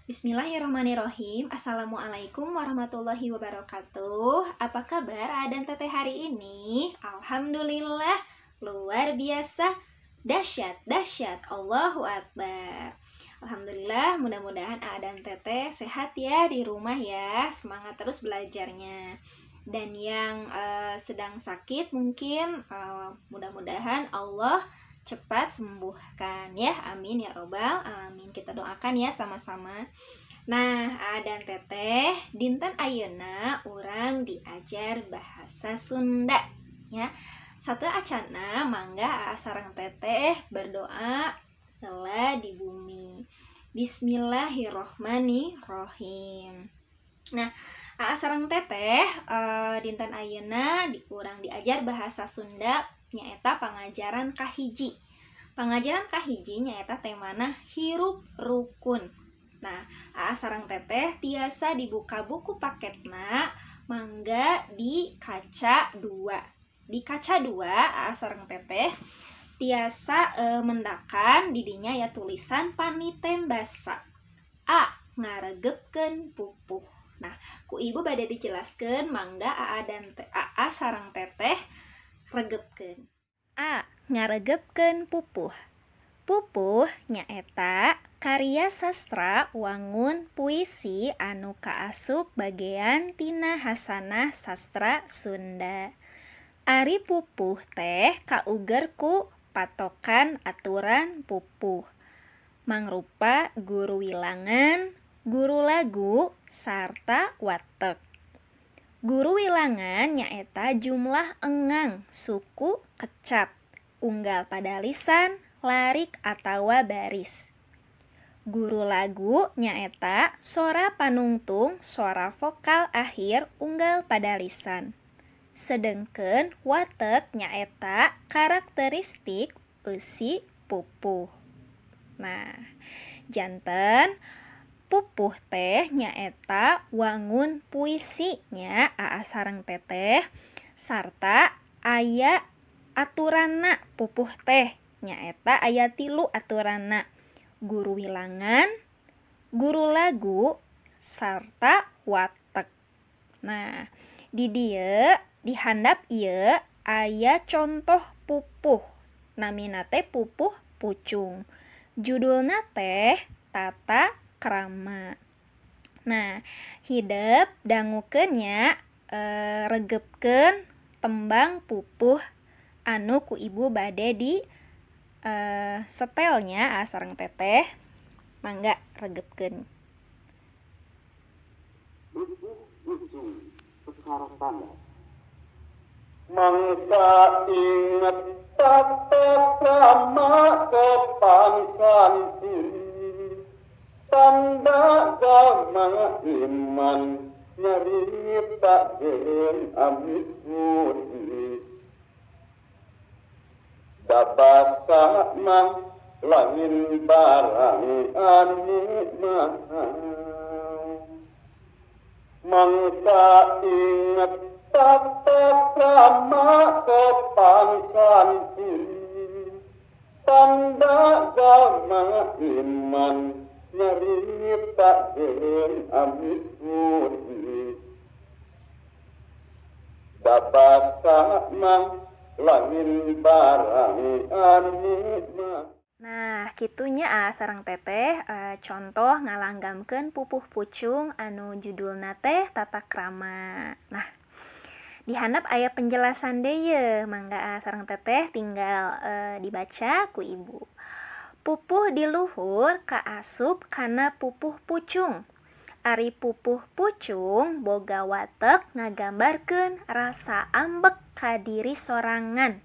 Bismillahirrahmanirrahim. Assalamualaikum warahmatullahi wabarakatuh. Apa kabar Aa dan Teteh hari ini? Alhamdulillah, luar biasa, dahsyat, dahsyat, Allahu Akbar. Alhamdulillah, mudah-mudahan Aa dan Teteh sehat ya di rumah ya. Semangat terus belajarnya. Dan yang sedang sakit mungkin mudah-mudahan Allah cepat sembuhkan ya. Amin ya robbal alamin. Kita doakan ya sama-sama. Nah, Aa dan Teteh, dinten ayeuna urang diajar bahasa Sunda ya. Sateuacanna, mangga Aa sareng Teteh berdoa heula di bumi. Bismillahirrohmanirrohim. Nah, Aa sareng Teteh, dinten ayeuna urang diajar bahasa Sunda, nyaeta pangajaran kahiji. Pangajaran kahiji nyaeta temana hirup rukun. Nah, Aa sareng Teteh tiasa dibuka buku paketna, mangga di kaca 2. Di kaca 2, Aa sareng Teteh tiasa mendakan didinya ya tulisan paniten basa. A, ngaregepkeun pupuh. Nah, ku Ibu bade dijelaskeun, mangga Aa sareng Teteh regepkeun. A, ngaregepkeun pupuh. Pupuh nyaeta karya sastra wangun puisi anu kaasup bagean tina khasanah sastra Sunda. Ari pupuh teh kauger ku patokan aturan pupuh. Mangrupa guru wilangan, guru lagu, sarta watek. Guru wilangan nyaeta jumlah engang suku kecap unggal padalisan, larik atawa baris. Guru lagu nyaeta sora panungtung, sora vokal akhir unggal padalisan. Sedengkeun watek nyaeta karakteristik eusi pupuh. Nah, janten pupuh teh nyaeta wangun puisi nya, Aa sareng Teteh, sarta aya aturanna. Pupuh teh nyaeta aya tilu aturanna: guru wilangan, guru lagu, sarta watek. Nah, di dieu, di handap ieu aya contoh pupuh, namina teh Pupuh Pucung, judulna teh Tata Krama. Nah, hidep dangukeun nya, regepkeun tembang pupuh anu ku Ibu bade di setelnya. Aa sareng Teteh mangga regepkeun. Pupuh Pucung Sekar Tanda. Mangka inget tata krama sopan santun, tanda gama iman, nyaritakeun amis budi. Da basa mah lain barang anu mahal. Mangka inget tata krama sopan santun, tanda gama iman, nyaritakeun amis budi. Da basa mah lain barang anu mahal. Nah, kitu nya, Aa sareng Teteh, contoh ngalanggamkeun Pupuh Pucung anu judulna teh Tata Krama. Nah, di handap aya penjelasan deui ye, mangga Aa sareng Teteh tinggal dibaca ku Ibu. Pupuh di luhur kaasup kana Pupuh Pucung. Ari Pupuh Pucung boga watek ngagambarkeun rasa ambek ka diri sorangan.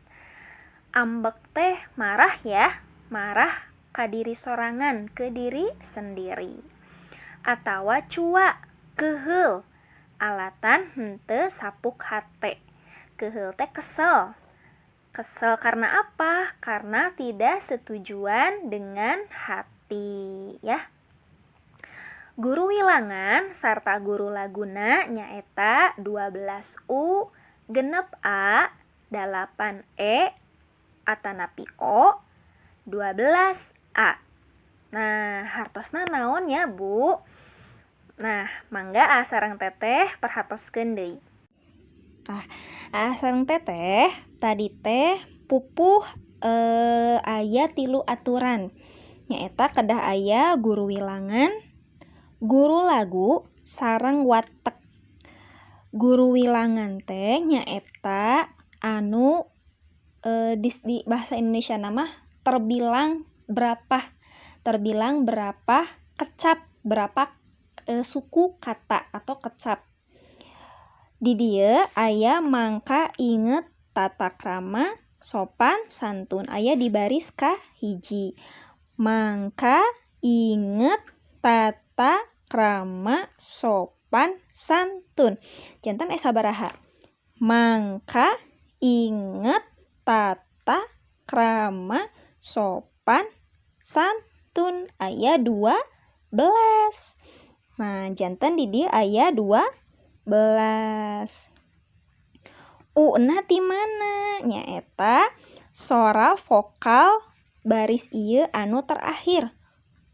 Ambek teh marah ya, marah ka diri sorangan, ke diri sendiri. Atawa cua, keheul, alatan henteu sapuk hate. Keheul teh kesel. Kesel karena apa? Karena tidak setujuan dengan hati ya. Guru wilangan sarta guru laguna nyaeta 12 U, 6 A, 8 E atanapi O, 12 A. Nah, hartosna naon ya, Bu? Nah, mangga Aa sareng Teteh perhatoskeun deui. Tah, Aa sareng Teteh tadi teh pupuh aya 3 aturan. Nyaeta kedah aya guru wilangan, guru lagu, sareng watek. Guru wilangan teh nyaeta anu di bahasa Indonesia mah terbilang berapa kecap, berapa suku kata atau kecap. Di dieu aya mangka inget tata krama sopan santun aya di baris ka-1. Mangka inget tata krama sopan santun. Janten aya sabaraha? Mangka inget tata krama sopan santun aya 12. Nah, janten di dieu aya 12. U-na ti mana? Nyaeta sora vokal baris ieu anu terakhir.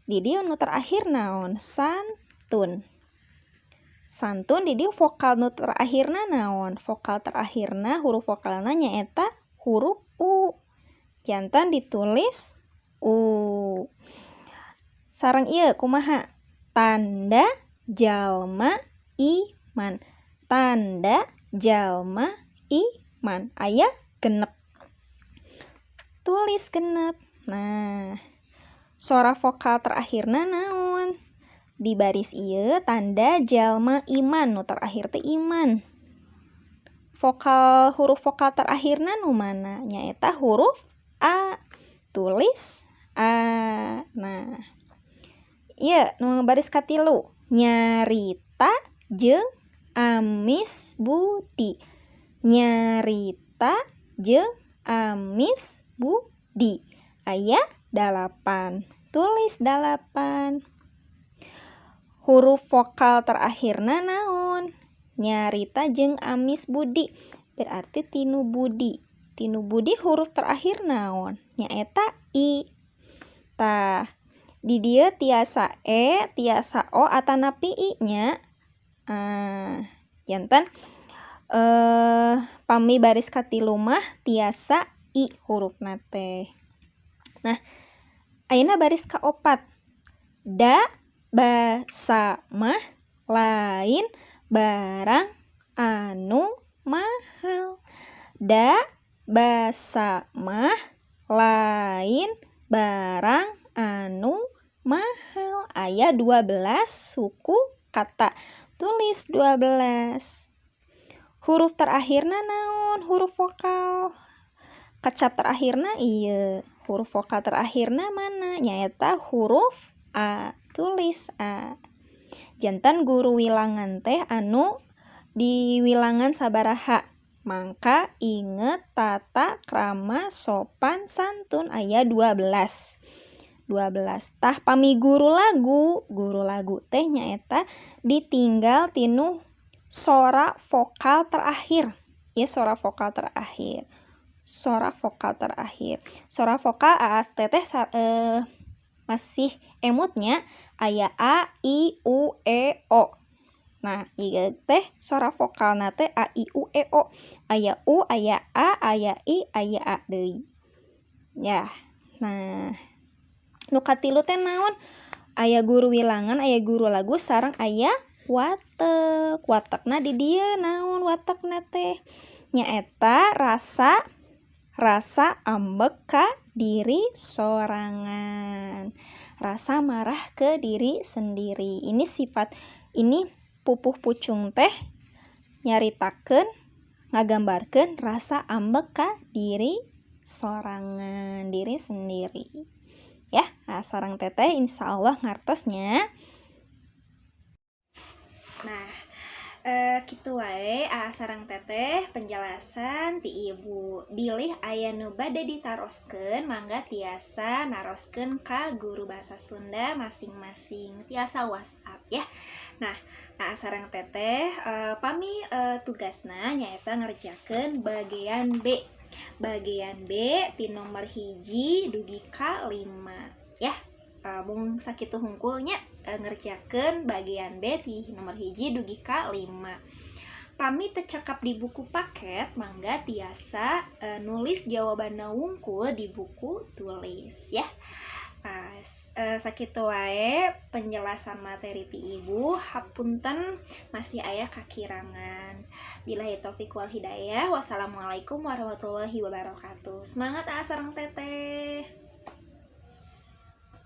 Di dieu nu terakhir naon? Santun. Santun di dieu vokal nu terakhirna naon? Vokal terakhirna, huruf vokalna nyaeta huruf U. Janten ditulis U. Sareng ieu kumaha? Tanda jalma iman. Tanda jalma iman aya 6. Tulis 6. Nah, sora vokal terakhirna naon? Di baris ieu tanda jalma iman, nu terakhir teh iman. Vokal, huruf vokal terakhirna nu mana? Nyaeta huruf A. Tulis A. Nah, ieu nu baris katilu nyarita jeung amis budi. Nyarita jeung amis budi aya 8. Tulis 8. Huruf vokal terakhirna naon? Nyarita jeung amis budi berarti tinu budi. Tinu budi huruf terakhir naon? Nyaeta I. Tah, di dieu tiasa E, tiasa O atanapi I nya. Janten pami baris katilu mah tiasa I hurufna teh. Nah, ayeuna baris kaopat. Da basa mah lain barang anu mahal. Da basa mah lain barang anu mahal. Aya 12 suku kata. Tulis 12. Huruf terakhirna naon? Huruf vokal. Kecap terakhirna ieu. Huruf vokal terakhirna mana? Nyaeta huruf A. Tulis A. Janten guru wilangan teh anu di wilangan sabaraha? Mangka inget tata krama sopan santun aya 12. 12. Tah pami guru lagu teh nyaeta ditinggal tinu sora vokal terakhir. Ya, sora vokal terakhir. Sora vokal terakhir. Sora vokal A teteh masih emutnya aya A, I, U, E, O. Nah, ieu teh sora vokalna teh A, I, U, E, O. Aya U, aya A, aya I, aya A deui. Ya. Nah, nu katilu teh naon? Aya guru wilangan, aya guru lagu, sareng aya watek. Watekna di dieu naon watekna teh? Nyaeta rasa ambek ka diri sorangan. Rasa marah ke diri sendiri. Ini sifat, ini pupuh pucung teh nyaritakeun, ngagambarkeun rasa ambek ka diri sorangan, diri sendiri. Ya, nah, sareng teteh insya Allah ngartosnya. Nah, kitu wae sareng teteh penjelasan ti ibu. Bilih aya nu bade ditaroskeun mangga tiasa naroskeun ka guru bahasa Sunda masing-masing, tiasa WhatsApp ya. Nah, sareng teteh pami tugasna nyaeta ngerjakeun bagian B. Bagian B ti nomor 1 dugi ka 5 ya. Mung sakitu hungkul nya ngerjakeun bagian B ti nomor 1 dugi ka 5. Pami teu cekap di buku paket, mangga tiasa nulis jawabanna wungkul di buku tulis ya. Nah, sakitu wae penjelasan materi ti ibu, hapunten masih aya kakirangan. Billahi taufik wal hidayah. Wassalamualaikum warahmatullahi wabarakatuh. Semangat, Aa sareng Teteh.